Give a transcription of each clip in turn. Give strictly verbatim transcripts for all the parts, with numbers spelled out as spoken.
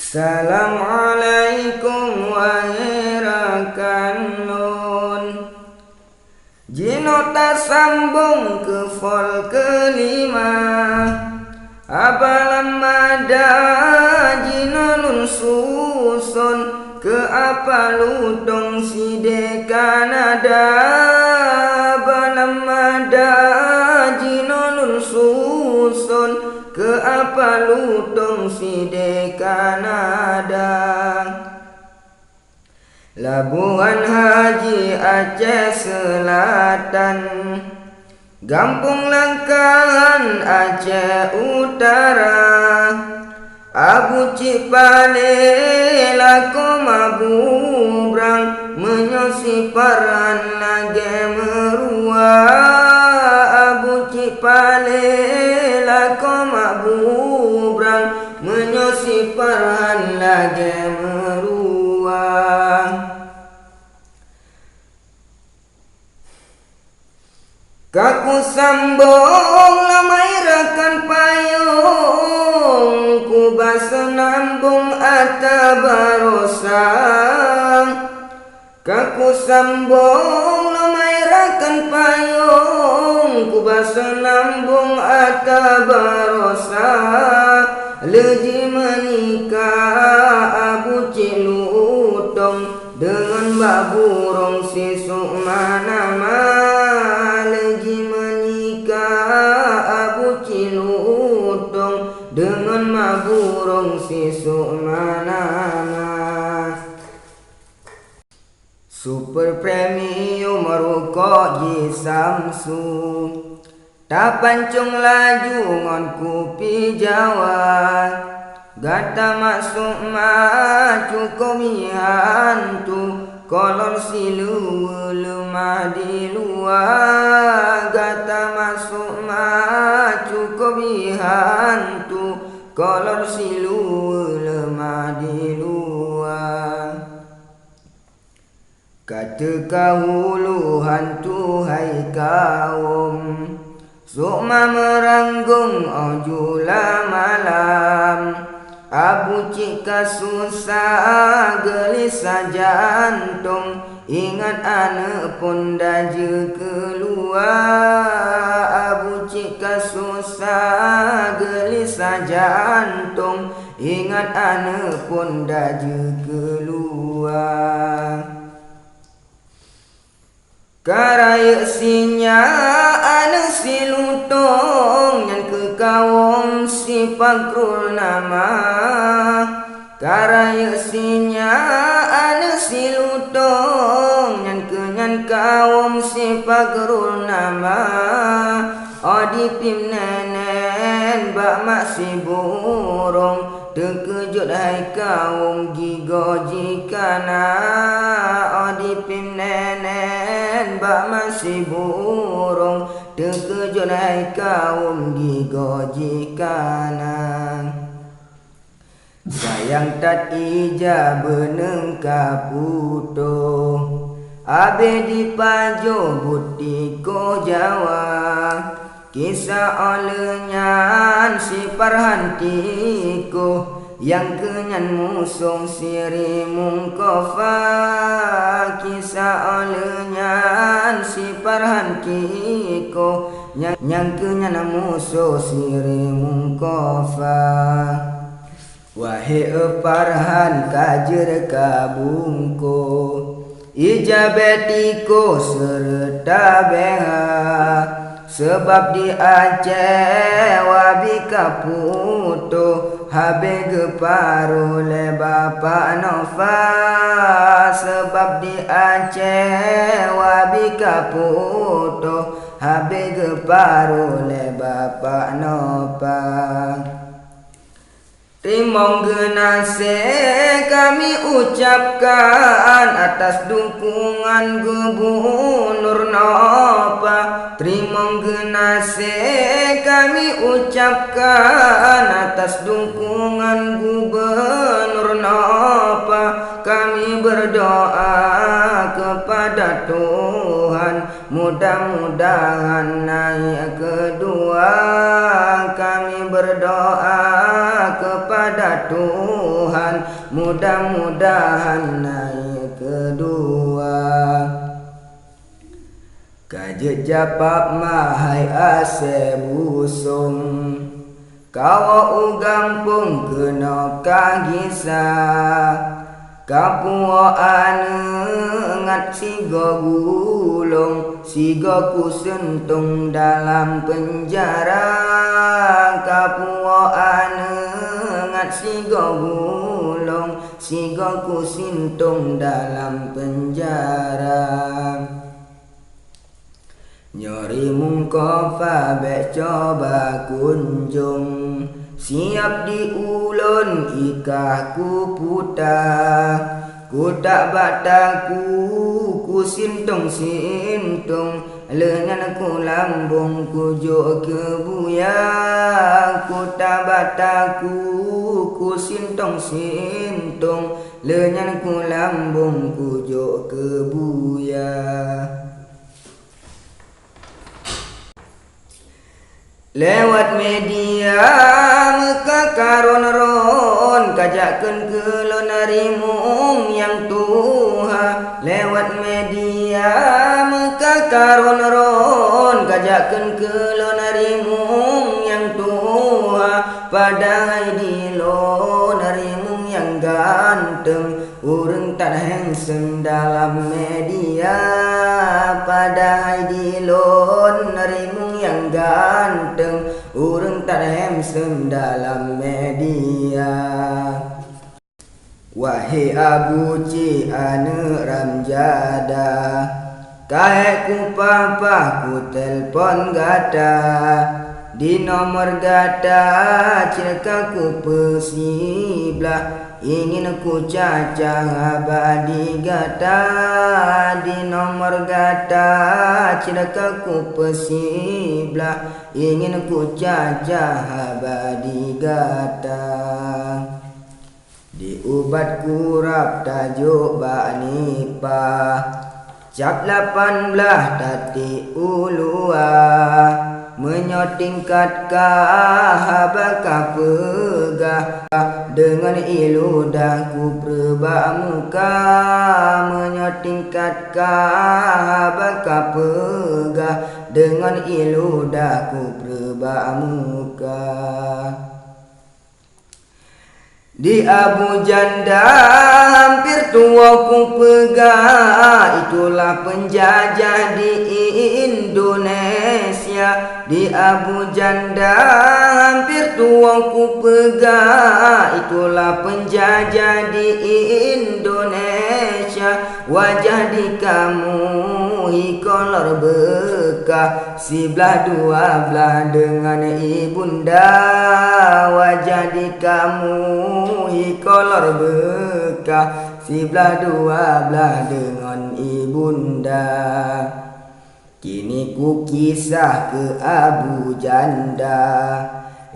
Assalamualaikum, wahai rakan lôn. Jinoe tasambong keu fol keulima. Haba lam mada jinoe lôn suson, keu apa lutông sideh ka nada. Haba lam mada jinoe lôn suson, keu apa lutông sideh ka nada. Labuhan Haji Aceh Seulatan, gampông Langkahan Aceh Utara. Abu Cik Palé lakoe mabu brang, meunyoe si Farhan lagèe meurua. Abu Cik Palé lakoe mabu brang, meunyoe si Farhan lagèe meurua. Ka kusambong lom hai rakan payong, kuba seunambong ata barosa. Ka kusambong lom hai rakan payong, kuba seunambong ata barosa. Lheuh jimeunikah Abu Cik Lutông deungon Mak Burông si Sukma nama. Lheuh jimeunikah Abu Cik Lutông deungon Mak Burông si Sukma nama. Super Premium rukok jisamsu, tapancong laju ngon kupi Jawa. Gata Mak Sukma cukôp hi hantu, kolor siluweue leumah di luwa. Gata Mak Sukma cukôp hi hantu, kolor siluweue leumah di luwa. Ka teuka hulu hantu hai kawöm, Sukma meuranggong óh jula malam. Abu Cik ka susah geulisah jantông, ingat aneuk phon dajeu keuluwa. Abu Cik ka susah geulisah jantông, ingat aneuk phon dajeu keuluwa. Ka rayeuk sinyak aneuk si Lutông, nyan keuh kawöm si Fakrul nama. Ka rayeuk sinyak aneuk si Lutông, nyan keuh nyan kawöm si Fakrul nama. Óh diphim nenen bak mak si Burông, teukeujot hai kawöm gigoe jih ka na. Óh diphim nenen bak mak si Burông, teukeujot hai kawöm gigoe jih ka na. Sayang that ija beuneung ka putôh, abéh jipajoh buet tikoh Jawa. Kisah óh lheueh nyan si Farhan tikoh, nyang keuh nyan musoh si Rimueng Kofa. Kisah óh lheueh nyan si Farhan tikoh, nyang, nyang keuh nyan musoh si Rimueng Kofa. Wahé Farhan, ka jeuet ka bungkôh, ija bèk tikoh seureuta bèha, seubab di Aceh wabi ka putôh, habéh geuparoh lé Bapak Nova. Seubab di Aceh wabi ka putôh, habéh geuparoh lé Bapak Nova. Teurimong geunaséh kami ucapkan atas dukungan Gubunur Nova. Teurimong geunaséh kami ucapkan atas dukungan Gubunur Nova. Kami berdoa kepada Tuhan, mudah-mudahan naik keudua. Kami berdoa kepada Tuhan. Mudah-mudahan na nyang keudua. Ka jeuet japab ma hai asée busong, kawoe u gampông keunoe ka gisa. Kapuwoe aneuk ngat sigoe gulong, sigoe kuseuntoeng dalam peunjara. Kapuwoe aneuk ngat sigoe gulong, sigoe kuseuntoeng dalam peunjara. Nyoe rimueng kofa bék cuba kunjong, siab di ulôn ikah kuputa. Kutak bak taku, kusintong-sintong, lheueh nyan kulambong kujok keu buya. Kutak bak taku, kusintong-sintong, lheueh nyan kulambong kujok keu buya. Lewat media meuka ka ron-ron, kajakkeun keu lôn rimueng nyang tuha. Lewat media meuka ka ron-ron, kajakkeun keu lôn rimueng nyang tuha. Padahai di lôn rimueng nyang ganteng, ureuëng tan handsome dalam media. Padahai di lôn rimueng nyang ganteng, ureuëng tan handsome dalam media. Wahé Abu Cik aneuk Ramjada, ka hék kupapah kutelepon gata. Di nomor gata cit ka kupeusiblah, ingin kucaca haba di gata. Di nomor gata cit ka kupeusiblah, ingin kucaca haba di gata. Di ubat kurab tajok bak nipah, cap lapan blaih tatiek u luwa. Meunyoe tingkat ka haba kapeugah, deungon ié ludah kupreh bak muka. Meunyoe tingkat ka haba kapeugah, deungon ié ludah kupreh bak muka. Di Abu Janda hampir tuwoe kupeugah, itulah peunjajah di Indonesia. Di Abu Janda hampir tuwoe kupeugah, itulah peunjajah di Indonesia. Wajah di kamoe hi kolor beukah, siblaih dua blaih deungon ibunda. Wajah di kamoe hi kolor beukah, siblaih dua blaih deungon ibunda. Kini kukisah keu Abu Janda,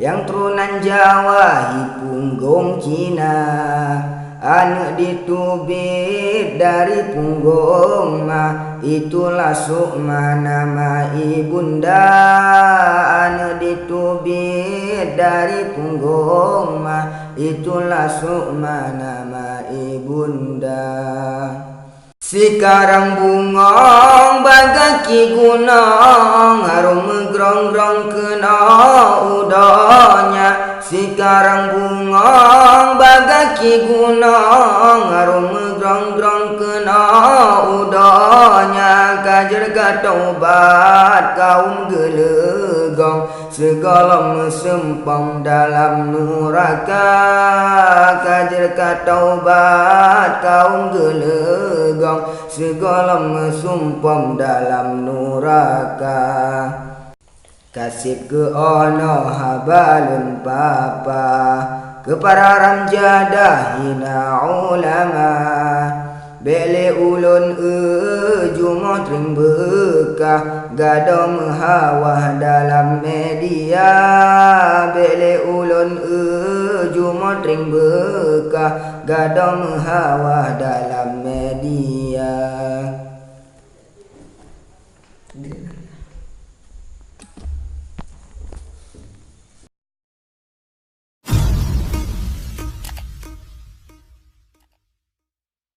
nyang turonan Jawa hi punggong Cina. Aneuk diteubiet dari punggong ma, itulah Sukma nama ibunda. Aneuk diteubiet dari punggong ma, itulah Sukma nama ibunda. Sikarang bungong bagaki gunong, harôh meugrong-grong keunoe u donya. Sikarang bungong bagaki gunong, harôh meugrong-grong keunoe u donya. Ka jeuet ka taubat kaum geuleugong, sigohlom meusumpom dalam nuraka. Ka jeuet ka taubat kaum geuleugong, sigohlom meusumpom dalam nuraka. Ka seb keunoe haba lôn papa keu para ramjada hina ulama. Bék lé ulôn eu jumoh tring beukah, gadôh meuhawah dalam media. Bék lé ulôn eu jumoh tring beukah, gadôh meuhawah dalam